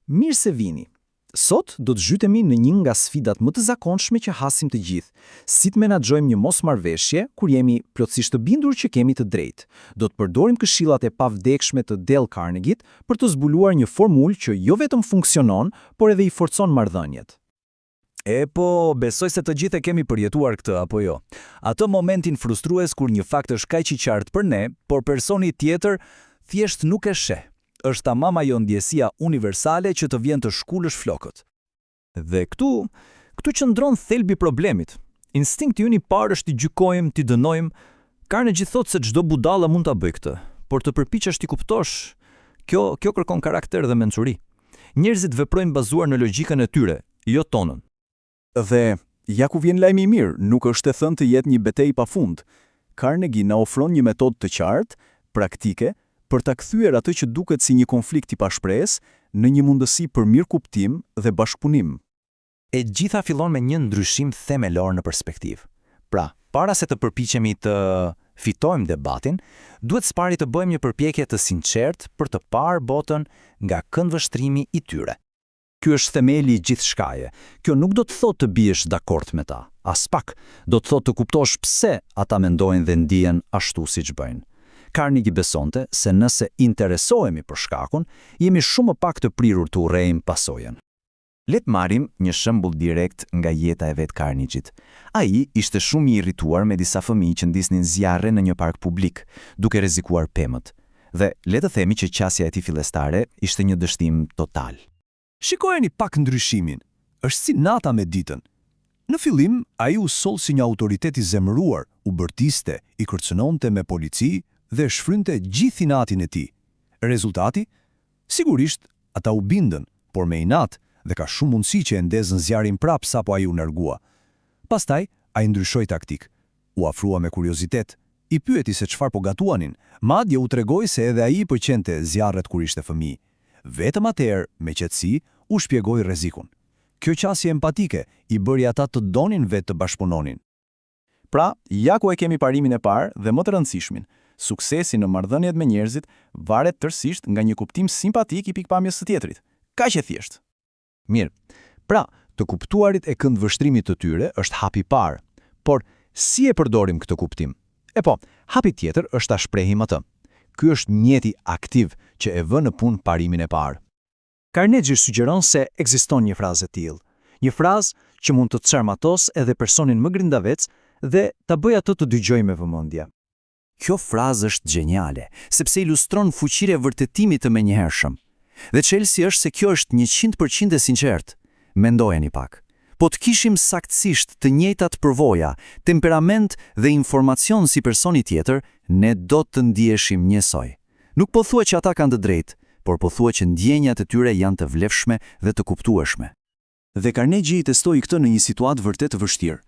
Mirë se vini! Sot do të zhytemi në një nga sfidat më të zakonshme që hasim të gjithë, si të menaxhojmë një mosmarrëveshje kur jemi plotësisht të bindur që kemi të drejtë. Do të përdorim këshillat e pavdekshme të Dale Carnegie-t për të zbuluar një formulë që jo vetëm funksionon, por edhe i forcon marrëdhëniet. Epo, besoj se të gjithë e kemi përjetuar këtë, apo jo? Atë momentin frustrues kur një fakt është kaq i qartë për ne, por personi tjetër thjesht nuk e sheh. Është tamam ajo ndjesia universale që të vjen të shkulësh flokët. Dhe këtu, këtu qëndron thelbi i problemit. Instinkti ynë i parë është t'i gjykojmë, t'i dënojmë. Carnegie thotë se çdo budalla mund ta bëjë këtë, por të përpiqesh t'i kuptosh, kjo kjo kërkon karakter dhe mençuri. Njerëzit veprojnë bazuar në logjikën e tyre, jo tonën. Dhe, ja ku vjen lajmi i mirë, nuk është e thënë të jetë një betejë pa fund. Carnegie na ofron një metodë të qartë, praktike, për ta kthyer atë që duket si një konflikt i pashpresë, në një mundësi për mirëkuptim dhe bashkëpunim. E gjitha fillon me një ndryshim themelor në perspektivë. Pra, para se të përpiqemi të fitojmë debatin, duhet së pari të bëjmë një përpjekje të sinqertë për të parë botën nga këndvështrimi i tyre. Ky është themeli i gjithçkaje. Kjo nuk do të thotë të biesh dakord me ta, aspak. Do të thotë të kuptosh pse ata mendojnë dhe ndihen ashtu siç bëjnë. Carnegie besonte se nëse interesohemi për shkakun, jemi shumë më pak të prirur të urrejmë pasojën. Le të marrim një shembull direkt nga jeta e vetë Carnegie-t. Ai ishte shumë i irrituar me disa fëmijë që ndiznin zjarre në një park publik, duke rrezikuar pemët. Dhe le të themi që qasja e tij fillestare ishte një dështim total. Shikojeni pak ndryshimin. Është si nata me ditën. Në fillim, ai u soll si një autoritet i zemëruar, u bërtiste, i kërcënonte me polici dhe shfrynte gjithë inatin e tij. Rezultati? Sigurisht, ata u bindën, por me inat, dhe ka shumë mundësi që e ndezën zjarrin prapë sapo ai u largua. Pastaj, ai ndryshoi taktikë. U afrua me kuriozitet, i pyeti se çfarë po gatuanin, madje u tregoi se edhe ai i pëlqente zjarret kur ishte fëmijë. Vetëm atëherë, me qetësi, u shpjegoi rrezikun. Kjo qasje empatike i bëri ata të donin vetë të bashkëpunonin. Pra, ja ku e kemi parimin e parë dhe më të rëndësishmin, suksesi në marrëdhëniet me njerëzit varet tërësisht nga një kuptim simpatik i pikëpamjes së tjetrit. Kaq e thjeshtë! Mirë. Pra, të kuptuarit e këndvështrimit të tyre është hapi i parë. Por, si e përdorim këtë kuptim? E po, hapi tjetër është ta shprehim atë. Ky është mjeti aktiv që e vë në punë parimin e parë. Carnegie sugjeron se ekziston një frazë e tillë, një frazë që mund të çarmatosë edhe personin më grindavec dhe ta bëjë atë të dëgjojë me vëmendje. Kjo frazë është gjeniale, sepse ilustron fuqinë e vërtetimit të menjëhershëm. Dhe çelësi është se kjo është 100% e sinqertë. Mendojeni pak. Po të kishim saktësisht të njëjtat përvoja, temperament dhe informacion si personi tjetër, ne do të ndiheshim njësoj. Nuk po thua që ata kanë të drejtë, por po thua që ndjenjat e tyre janë të vlefshme dhe të kuptueshme. Dhe Carnegie e testoi këtë në një situatë vërtet të vështirë.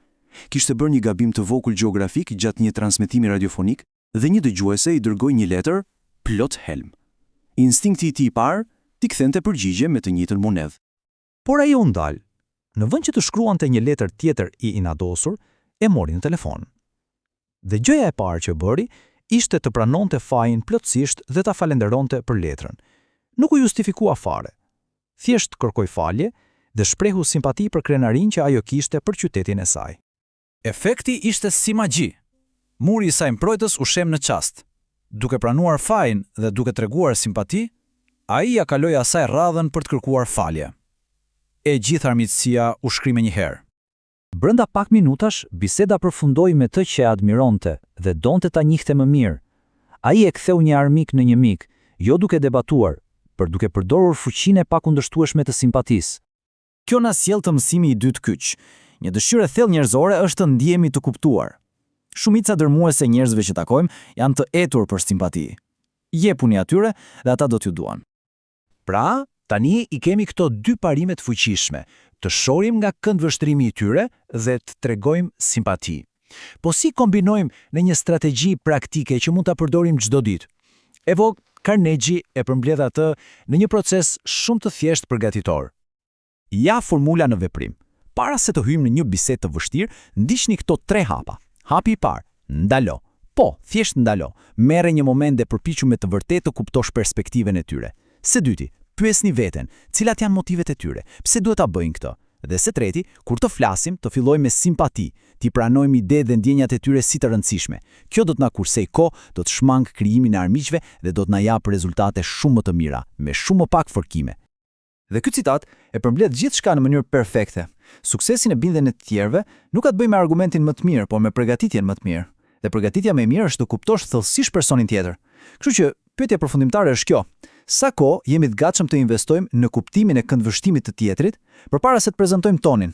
Kishte bërë një gabim të vogël gjeografik gjatë një transmetimi radiofonik dhe një dëgjuese i dërgoi një letër plot helm. Instinkti i tij i parë, t'i kthente përgjigje me të njëjtën monedhë. Por ai u ndal. Në vend që të shkruante një letër tjetër i inatosur, e mori në telefon. Dhe gjëja e parë që bëri ishte të pranonte fajin plotësisht dhe ta falënderonte për letrën. Nuk u justifikua fare. Thjesht kërkoi falje dhe shprehu simpati për krenarinë që ajo kishte për qytetin e saj. Efekti ishte si magji. Muri i saj mbrojtës u shemb në çast. Duke pranuar fajin dhe duke treguar simpati, ai ia kaloi asaj radhën për të kërkuar falje. E gjithë armiqësia u shkri menjëherë. Brenda pak minutash, biseda përfundoi me të që e admironte dhe donte ta njihte më mirë. Ai e ktheu një armik në një mik, jo duke debatuar, por duke përdorur fuqinë e pakundërshtueshme të simpatisë. Kjo na sjell te mësimi i dytë kyç. Një dëshirë e thellë njerëzore është të ndihemi të kuptuar. Shumica dërmuese e njerëzve që takojmë janë të etur për simpati. Jepuni atyre dhe ata do t'ju duan. Pra, tani i kemi këto dy parime të fuqishme, të shohim nga këndvështrimi i tyre dhe të tregojmë simpati. Po si kombinojmë në një strategji praktike që mund ta përdorim çdo ditë? Epo, Carnegie e përmbledh atë në një proces shumë të thjeshtë përgatitor. Ja formula në veprim. Para se të hyjmë në një bisedë të vështirë, ndiqni këto tre hapa. Hapi i parë, ndalo. Po, thjesht ndalo. Merre një moment dhe përpiqu me të vërtetë të kuptosh perspektivën e tyre. Së dyti, Pyesni veten, cilat janë motivet e tyre, pse duhet ta bëjnë këtë? Dhe së treti, kur të flasim, të fillojmë me simpati, t'i pranojmë idetë dhe ndjenjat e tyre si të rëndësishme. Kjo do të na kursejë kohë, do të shmangë krijimin e armiqve dhe do të na japë rezultate shumë më të mira, me shumë më pak fërkime. Dhe ky citat e përmbledh gjithçka në mënyrë perfekte. Suksesi në bindjen e të tjerëve nuk ka të bëjë me argumentin më të mirë, por me përgatitjen më të mirë. Dhe përgatitja më e mirë është të kuptosh thellësisht personin tjetër. Kështu që pyetja përfundimtare është kjo: sa kohë jemi të gatshëm të investojmë në kuptimin e këndvështrimit të tjetrit përpara se të prezantojmë tonin?